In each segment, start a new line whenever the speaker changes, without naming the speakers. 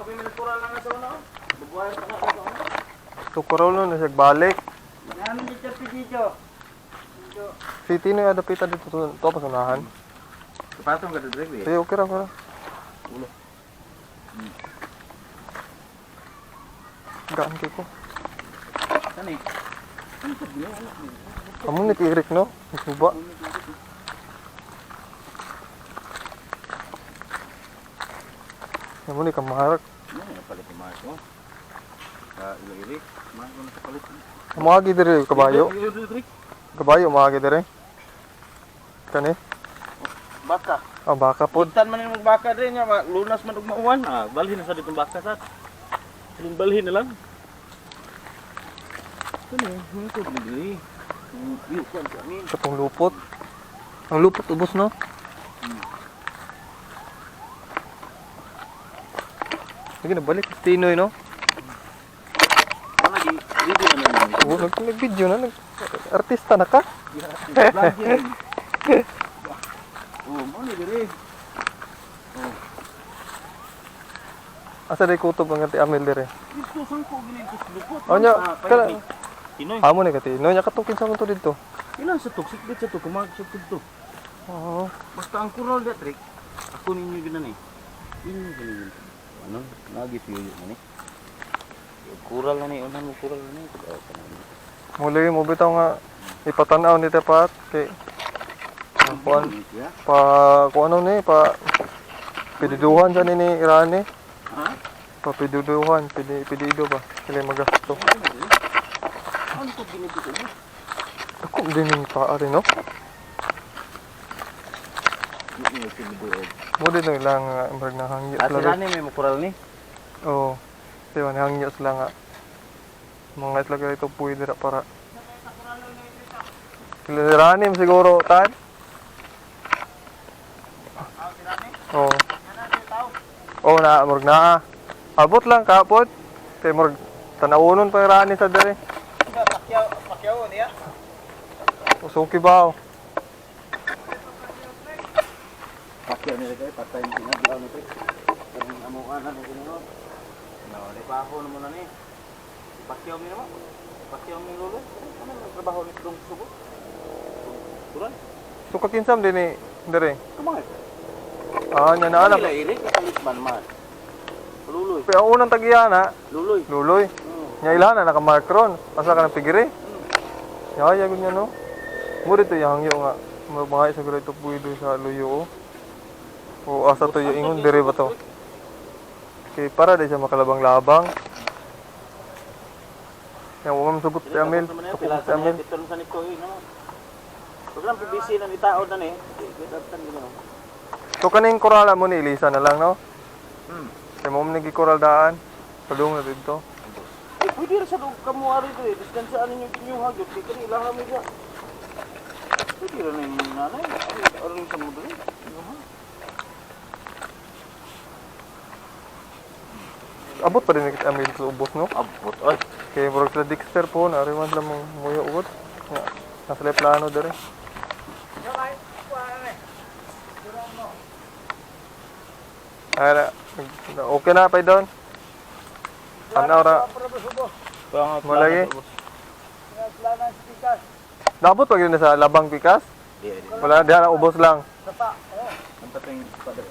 May kural na sa una. Oh. Bubuhay pa na sa una.
So kural no siya balik.
Namin dito dito.
City na adapitan dito to, to pa sunahan.
Patong ka dito.
Sige, okay ra, okay ra.
Ulo.
Gaan kay ko.
Saan eh? Ano sa bilang anak ni?
Amo ni Eric no? Suba. Amo ni kamaharak.
Ano na palit ni Marco? Sa Iloilo. Marco na sa palit.
Maagi dire kabayo. Kabayo maagi dire. Kani?
Baka.
Ah, baka pod.
Puntan man yung magbaka din niya, lunas man og mauwan. Ah, balhin na sa ditong baka sa. Siling balhin na lang. Ano, ano ko dili. Iyo kuan sa amin.
Katong lupot. Ang lupot ubos no? Sige na balik Tinoy no?
Ano gi video na naman.
Oo, nag-video na nag artista na ka.
Vlog. Oh, mo ni dire.
Asa day kutob ang ati Amel dire.
Dito sangko gini sa lupot.
Oh, nya, kana-
Tinoy.
Amo ni kati. No nya katong kinsa man to didto.
Ilan sa toxic bit sa to kumag sa to.
Oo.
Basta ang kural da trick. Ako ninyo ginan eh. Inyo ginan. Ano? Lagi siyo man eh. Kural na ni, unan mo kural na ni. Oh, kanang.
Muli mo bitaw nga ipatan-aw ni Tepat kay kuan pa kuan ano ni pa pididuhan sa ni Irani.
Ha?
Pa pididuhan, pidi pidido ba sila magasto.
Ano to ginito ko?
Ako din ni pa ari no. Mo din ilang murag nahangyo
Ah,
sila.
sila ni may mukural ni.
Oo. Di ba nahangyo sila nga. Mga sila kaya ito pwede ra para. Sila Irani siguro tan. Oo. Oo na, murag naa. Abot lang kapot. Kay murag tanawunon pa irani sa dere.
Pakyaw, pakyaw niya.
Usuki ba? Oh.
Pakyaw nila kay patay ni tinadlaw ni trick. Kanang amuan na ni kinino. No, di pa ako naman na ni. Pakyaw mi naman. Pakyaw mi lolo. Ano ang trabaho ni Dong Subo? Kural.
So kakinsam din ni dere.
Kumangay.
Ah, nya na anak.
Ila irik kapalit man man. Luloy.
Pero ang unang tagiya na,
Luloy.
luloy. Nya ilahan na naka-mark ron. Asa ka ng pigiri? Ya, ya niya no. Mo dito yung hangyo nga. Mga isa siguro ito puwido sa luyo. Oh. O asa to yung ingon dere ba to? Kay para di siya makalabang-labang. Yang umam sugot si Amel, sugot si Amel.
Dito sa niko eh, no. Program PBC na ni tao na ni. Kita gino.
So kaning korala mo ni Elisa na lang no?
Hmm.
Kay mo man koral daan. Padung na dito.
Eh, pwede ra sa dog kamo ari dre, distansaan ninyo kinyuha gyud kay kani ilaha mi siya. Pwede ra na yung nanay. Ay, aron sa mo dre. Kinyuha.
Abot pa din ni Amel sa ubos no?
Abot ay.
Kay murag sila Dexter po na ariwan sila mong muyo ubot. Nga, nasa sila plano dere. Ay, na, okay na pa doon. Tanaw ra. Malagi. Dapat pag yun na sa labang pikas?
Di di.
Wala, diha na ubos lang.
Ang pateng pa dre.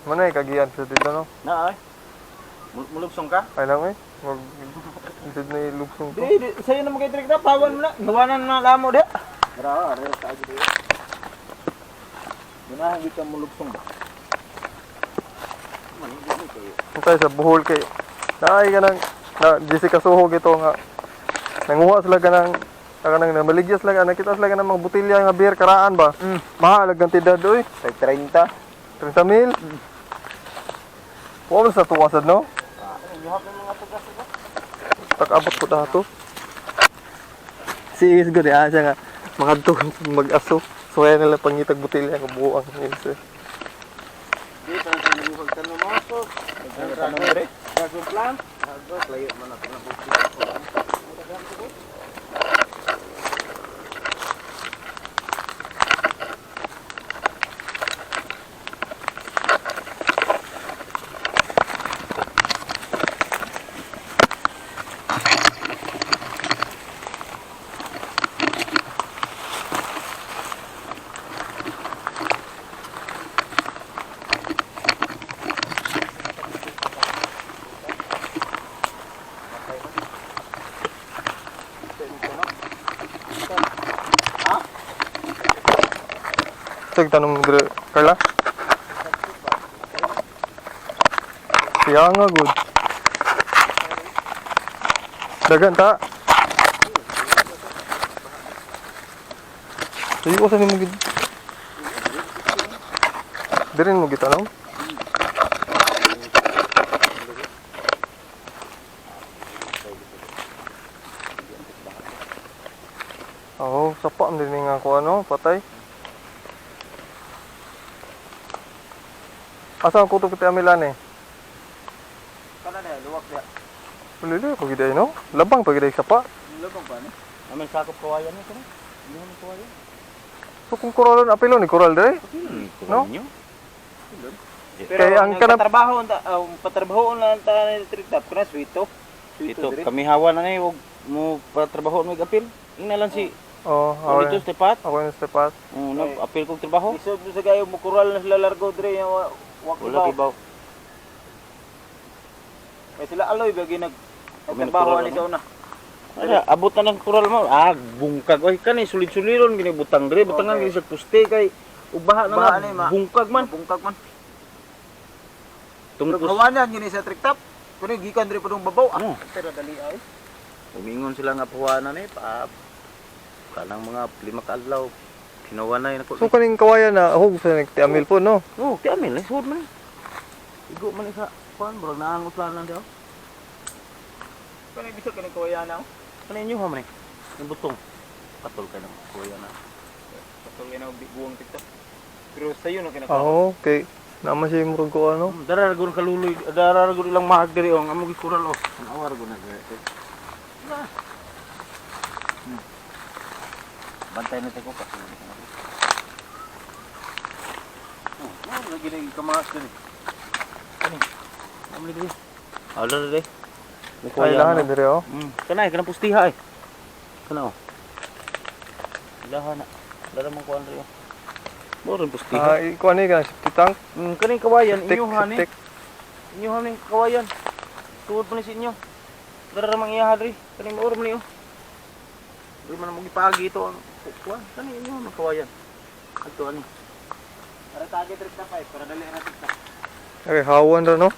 Muna eh, kagian sa dito no?
Na ay. Mulugsong ka?
Ay lang eh. Mag lisod na ilugsong to.
Di, di, sa'yo na magay na, pawan mo na. Nawanan na lamo di. Ra, ra sa agi di. Ganahan gyud ka mulugsong ba? Man, hindi mo kayo.
Tayo sa Bohol kay naay ka ng na Jessica Soho gito nga nanguha sila ka ng kanang namaligya sila ka nakita sila ka ng mga botelya nga beer karaan ba. Mahal ang kantidad oy.
Tag 30.
30 mil. Wa man sa tuwasad no? Takabot ko dato. Si is good ah siya nga makadto mag-aso. So kaya nila pangitag botelya nga buang is.
Di pa sa nang tanong mo so. Tanong dire. Dragon plant. Dragon layo man ako na bukid.
Ito tanong mo dire, Carla. Siya nga good. Dagan ta. Sige ko sa nimo gid. Dire mo gitanong. Oo, sapa man din nga ko ano, patay. Asa ang kutob kita amilan eh?
Kana na luwak dia.
Ulili ko gid ay no. Labang pa gid ay sapa.
Lubang pa ni. Aman sakop kawayan ni kana. Hindi man kawayan.
So kung koralon apilo ni koral dire. No?
Ninyo?
Pero Kay ang
trabaho patrabaho na ang ta ni trip top kana sweeto.
Dito kami hawa na ni og mo patrabaho mo apil. Ingna lang si
Oh,
oh,
ako.
dito stepat.
Ako yung stepat.
Oh, no, apil kog trabaho.
Isod mo sa gayo mo kural na sila largo dre yang wa
Wala kibaw.
Kay sila aloy bagi nag
Kami
nagtrabaho
nagkural,
ani sa una.
Ala, abot na ng kural mo. Ah, bungkag oy kani sulid-suliron gini butang dire, butangan
Okay.
gini sa puste kay ubaha na
Ubaha
nga,
ni, ma.
bungkag man.
Bungkag man. Pero
Tungkos.
kawanan gini sa trip top. Kuno gikan dre padung babaw. Ah,
Oh.
pero dali ay.
Umingon sila nga puwana ni pa kanang mga 5 ka adlaw. Pinawanay na ko.
So kaning kawayan na ako gusto ni ti Amil po no.
Oh, ti amin eh, suod man. Eh. Igo man ni sa kuan, murag naangot lang lang daw.
Kuno bisag kani kawayan na.
Ano inyo ha man eh? Yung butong. Patol kay ng kuya na.
Patuloy na og buwang TikTok. Pero sayo na kinakaw.
Oo, kay naman siya yung murag ko ano.
Dara ra gud kaluloy, dara ra gud ilang mahag diri oh, amo gikural oh. Awar gud na diri. Bantay na ko kasi. Oh, mo lagi ni kamaas diri. Kani. Amo diri. Ala diri.
Ay lahan ni dire oh.
Kanay kanang pustiha ay. Kana oh. Ilaha na. Dara man kuan diri. oh. Mo rin pustiha.
Ah, ikuan ni kanang septic tank.
Kaning kawayan
Septic,
inyo ha ni.
septic.
Inyo ha ni kawayan. Tuod pa ni sa inyo. Dara ra mang iya diri. Kani maor man niyo. Di man mo gipagi ito ang kuan. Kani inyo man kawayan. Adto ani.
Para tagi trip top ay para dali na TikTok.
Okay, hawan ra no.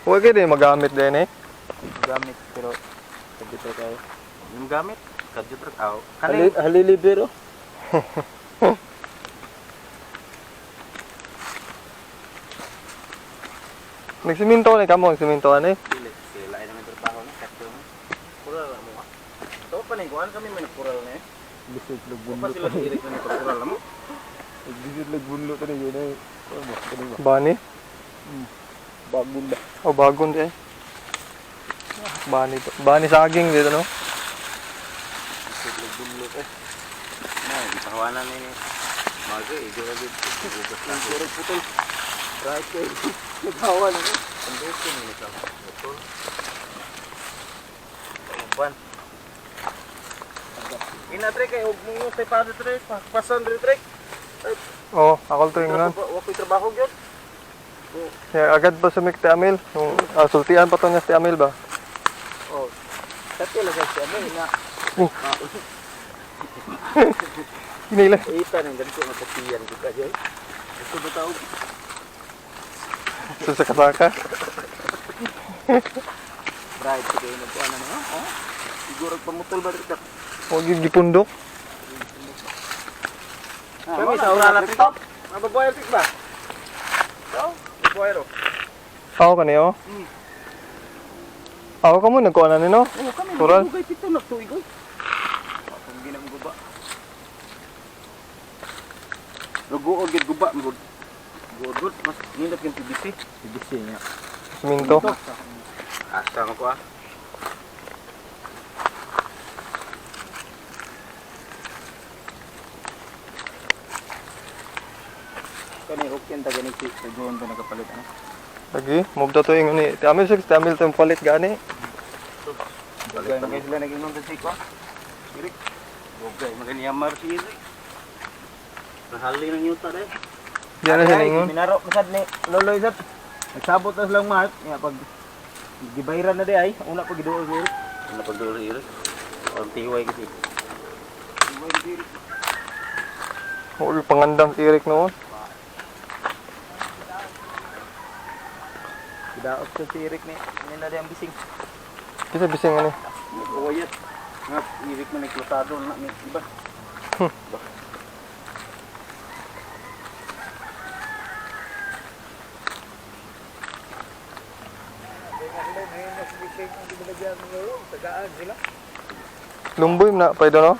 Huwag kayo din magamit din eh.
Gamit pero kadto kayo.
Yung gamit kadyo ra aw. Kani
Halili pero.
Nagsiminto ni kamo, nagsiminto ani.
dili sila ay naman trabaho ni kadyo mo. Kural ra mo. To pa ni kuan kami man kural na eh.
Bisig
Pa sila direk na kural na mo.
Bisig lagbunlo tani yun ay. Kuan ba? Kani ba?
Bani.
Bagon ba?
O bagon di eh. Bani to. Bani saging dito no.
Bisig lagbunlo eh. Na, gipahawanan ni Mago, igo ra gid. Bukas lang.
Pero putol. Right kay. Naghawa na ni.
Pandukin ni sa putol. Uban. Ina tre kay og mo sa pa tre, pasan tre tre.
Oo, ako to yung nan.
Wa koy trabaho gyud.
Kaya agad ba sumik ti Amil? Yung sultian pa to niya si Amil ba?
Oh. Tatlo lang sa ano na.
Oh. Hinila.
Ita nang ganito nga kopiyan gyud ka jay. Ito ba tawag?
Sa sakasaka.
Right kay nagkuan na no. Oh. Siguro pamutol ba dito?
Huwag yung gipundok.
Kami sa ura na top. Mga babae tik ba? To, babae ro.
Ako kani oh. Ako kamo nagkuha na ni no.
Oh, kami
Kural.
nagugay pito nagtuig oy.
Kung ginamguba.
Rugo gyud guba mo. Good good mas nindot yung PVC.
PVC niya.
Siminto.
Asa mo ko ah.
Kani okay ta gani si Sagon pa nakapalit ano.
Lagi, move to ingon ni. Ti Amil six, ti Amil to yung palit gani.
Dugay man kay sila naging sa siko.
Irik. Dugay maganiyamar si Irik. Nahali ng yuta deh.
Diyan na siya ningon.
Minaro masad ni Loloy sat. Nagsabot na silang mark niya pag gibayran na di ay una pag giduol si Eric.
Ano pagduol si Irik?
Parang tiway kasi.
Uri pangandam si Eric noon.
Gidaot sa si Eric ni nila ang bising.
Kisa bising ani.
Nagkawayat. Nga, Eric man nagklusado na ni iba.
Lumboy na pwede no?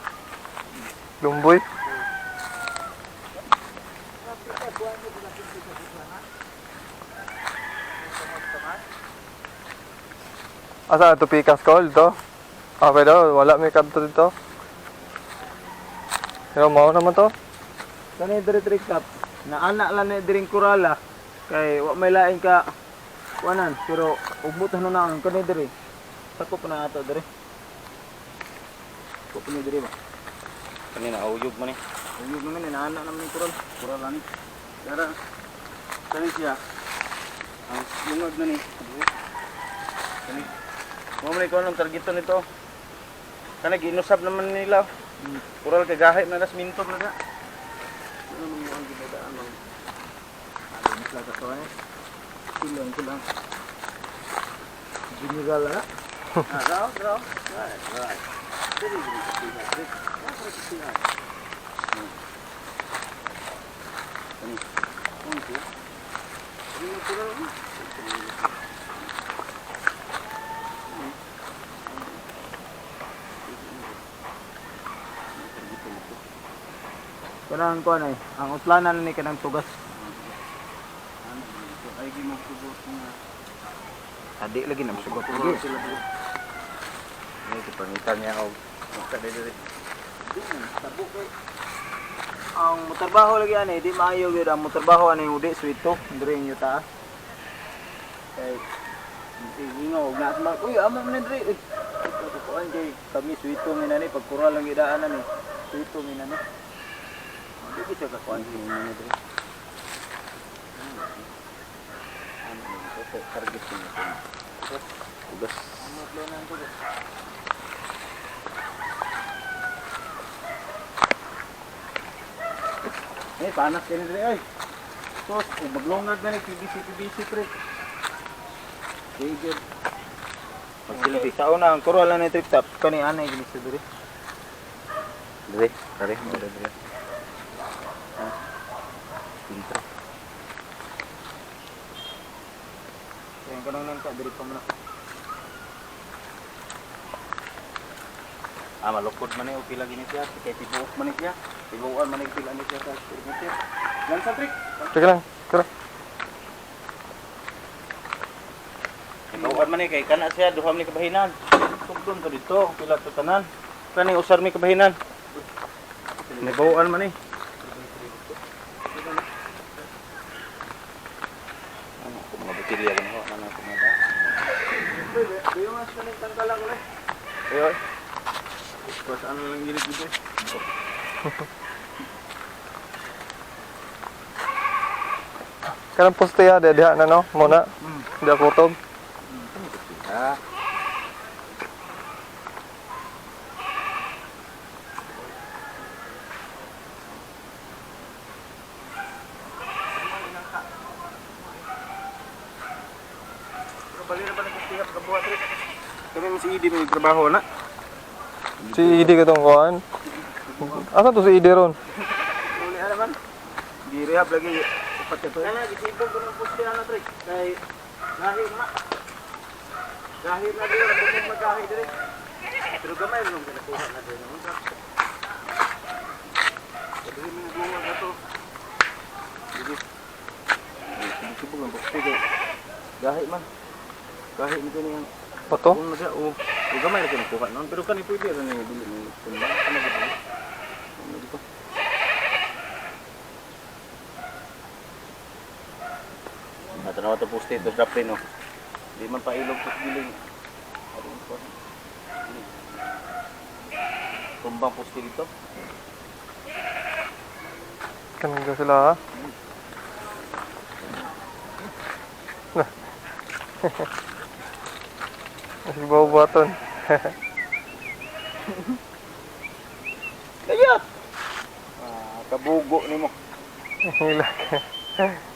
Lumboy. Asa to pikas call to? Ah, pero wala may kadto dito. Pero mao naman to.
Kani diri trick up. Naana lang ni diring kurala kay wa may lain ka kuanan pero ugmot na ang kani diri. Sakop na ato diri. Sakop ni diri ba.
Kanina, auyog man eh.
Uyog naman ni naana naman ni kural.
Kural ani. Dara. Kani siya. Ang lungag na ni. Kani. Mo man ikaw ang targeton nito. Kani giinusab naman nila. Kural kay gahi na das minto na na.
Ano man mo ang ginadaan mang ano sila ka eh. Silang silang. General na.
Ah, raw, raw. Right, right. Dili dili dili. Dili. Kani. Ano siya? Dili kural ni.
Kanang kuan ay ang uslanan ni kanang tugas.
Ano, ay gi mo sugot nga.
Adi lagi na sugot
Kural sila dili. Ini kipangitan niya og magkadiri.
Tabo kay ang motorbaho lagi ani di maayo gyud ang motorbaho ani udi swito diri inyo ta. Kay ingaw og na sa uy amo man diri. Uy, kuan kay kami swito mi nani pag kural lang gidaan ani. Swito mi nani. Di gyud siya ka kuan
Ano target niya. Tugas. Eh, panas kini diri oy. Sus, kung maglungag na ni PBC PBC pre. Sige.
Pagsilbi. Sa una ang kural lang ni trip top kani anay gini sa diri.
Diri, diri, diri, diri. Ha? Filtro.
Kaya kanang nang ka diri pa man.
Ah, malukod man eh, okay lagi ni siya. Kay tibuok man ni siya. Tibuokan man ni pila ni siya sa perimeter. Lan sa trick.
Sige lang. Tara.
Tibuokan man ni kay kana siya duha man ni kabahinan. Sugdon to dito, pila to tanan. Kani usar mi kabahinan. Nibuokan man ni. Ano ko mga botilya ganun ho, ano ko mga.
Duyo nga siya ning tangkala ko eh.
Ayo. Pas ano lang gilid dito. Eh.
Kanang poste ya diha diha na no. Muna. Diha kutob.
Ah.
Pero bali na ba ng kustiha pagkabuhat rin?
Kami mas idi may trabaho na.
Si ID ka tong kuan. Asa to si ID ron?
Uli na naman. Gi-rehab lagi upat ka to.
Kana gisipog ko ng poste ana tre. Kay gahi na. Gahi na diri ra bumog magahi diri. Pero gamay ra nung kinakuha na diri no. Dili man naguha ka to. Dili. Gisipog ang poste kay gahi man. Gahi nito niyang
Pato?
Kung na siya, o o gamay ra kinakuha noon. Pero kani pwede ra ni dili ni tumba. Ano ba to? Ano dito? Natanaw to poste ito sa preno. Di man pailog to sa giling. Aron ko. Dili. Tumbang poste dito.
Kanang ka sila ha. Mas bawaton.
Kayat.
Ah, kabugo nimo.
Hilak.